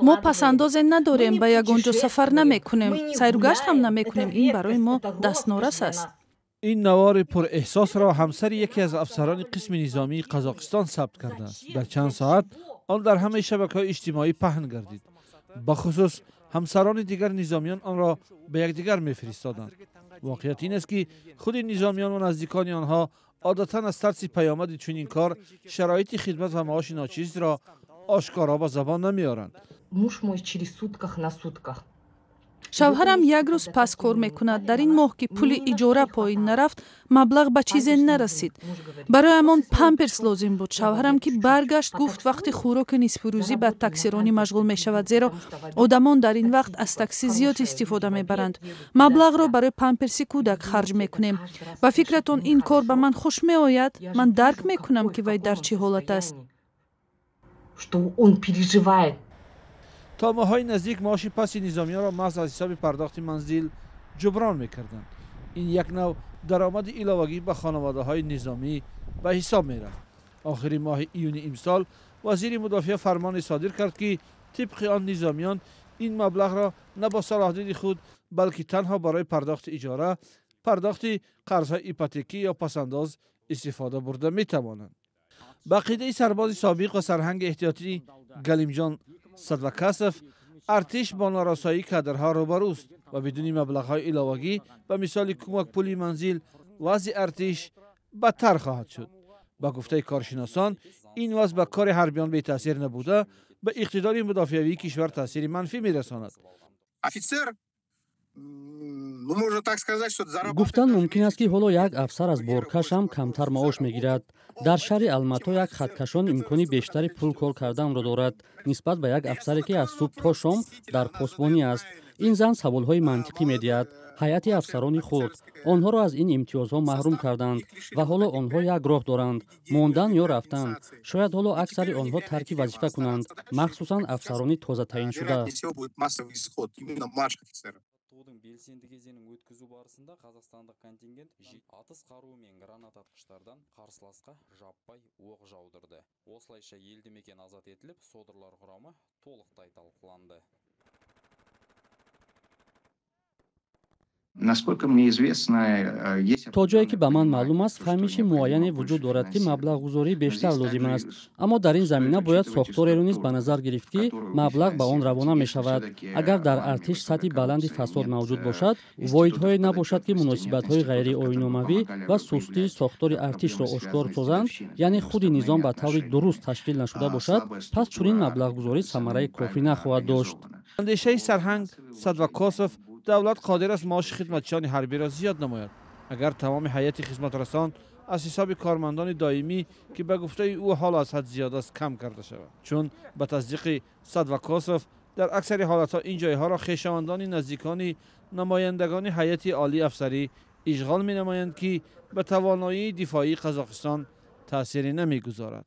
Мо пасандозе надорем, ба ягон ҷо сафар намекунем, сайругашт ҳам намекунем. Ин барои мо дастнорас аст. Ин навори пурэҳсосро ҳамсари яке аз афсарони қисми низомии Қазоқистон сабт кардааст. Дар чанд соат он дар ҳамаи шабакаҳои иҷтимоӣ паҳн гардид. Бахусус ҳамсарони дигар низомиён онро ба якдигар мефиристоданд. Воқеият ин аст, ки худи низомиён ва наздикони онҳо одатан аз тарси паёмади чунин кор шароити хидмат ва маоши ночизро ошкоро ба забон намеоранд. Муж мой через сутках на сутках. Шавҳарам як рӯз пас кор мекунад. Дар ин моҳ, ки пули иҷора поин нарафт, маблағ ба чизе нарасид. Бароямон памперс лозим буд. Шавҳарам ки баргашт, гуфт, вақти хӯроки нисфирӯзӣ ба таксиронӣ машғул мешавад, зеро одамон дар ин вақт аз таксӣ зиёд истифода мебаранд. Маблағро барои памперси кӯдак харҷ мекунем. Ба фикратон, ин кор ба ман хуш меояд? Ман дарк мекунам, ки вай дар чӣ ҳолат аст. Что он переживает. То моҳҳои наздик маоши пасти низомиёнро маҳз аз ҳисоби пардохти манзил ҷуброн мекарданд. Ин як нав даромади иловагӣ ба хонаводаҳои низомӣ ба ҳисоб мерафт. Охири моҳи июни имсол вазири мудофиа фармоне содир кард, ки тибқи он низомиён ин маблағро на бо салоҳдиди худ, балки танҳо барои пардохти иҷора, пардохти қарзҳои ипотекӣ ё пасандоз истифода бурда метавонанд. Ба ақидаи сарбози собиқ ва сарҳанги эҳтиётӣ Галимҷон Садвакасов, артиш бо норасоии кадрҳо рӯбарӯст ва бидуни маблағҳои иловагӣ, ба мисоли кӯмакпули манзил, вазъи артиш бадтар хоҳад шуд. Ба гуфтаи коршиносон, ин вазъ ба кори ҳарбиён бетаъсир набуда, ба иқтидори мудофиавии кишвар таъсири манфӣ мерасонад. Офицер, ну, можно так сказать, что Гуфтан мумкин аст, ки ҳоло як афсар аз боркаш ҳам камтар маош мегирад. Дар шаҳри Алмато як хаткашон имкони бештари пул кор карданро дорад нисбат ба як афсаре, ки аз субҳ то шом дар посбонӣ аст. Ин зан саволҳои мантиқӣ медиҳад. Ҳайати афсарони хурд, онҳоро аз ин имтиёзҳо маҳрум карданд ва ҳоло онҳо як роҳ доранд: мондан ё рафтан. Шояд ҳоло аксари онҳо тарки вазифа кунанд, махсусан афсарони тозатаъиншуда. Белсенді кезеңін өткізу барысында қазақстандық контингент атыс қаруы мен граната атқыштардан қарсыласқа жаппай оқ жаудырды. Осылайша елді мекен азат етіліп, содырлар құрамы толықтай талқыланды. Насколько мне известно, есть То ҷое ки ба ман маълум аст, фаҳмиши муайяне вуҷуд дорад, ки маблағгузорӣ бештар лозим аст, аммо дар ин замина бояд сохтореро низ ба назар гирифт, ки маблағ ба он равона мешавад. Агар дар артиш сатҳи баланди фасод мавҷуд бошад, воҳидҳое набошад, ки муносибатҳои ғайриоиномавӣ ва сустии сохтори артишро ошкор созанд, яъне худи низом ба таври дуруст ташкил нашуда бошад, пас чунин маблағгузорӣ самараи кофӣ нахоҳад дошт. Андешаи сарҳанг Садвакосов, давлат қодир аст маоши хидматчиёни ҳарбиро зиёд намояд, агар тамоми ҳайати хизматрасон аз ҳисоби кормандони доимӣ, ки ба гуфтаи ӯ ҳоло аз ҳад зиёд аст, кам карда шавад. Чун ба тасдиқи Садвакосов, дар аксари ҳолатҳо ин ҷойҳоро хешовандони наздикони намояндагони ҳайати олии афсарӣ ишғол менамоянд, ки ба тавоноии дифоии Қазоқистон таъсире намегузорад.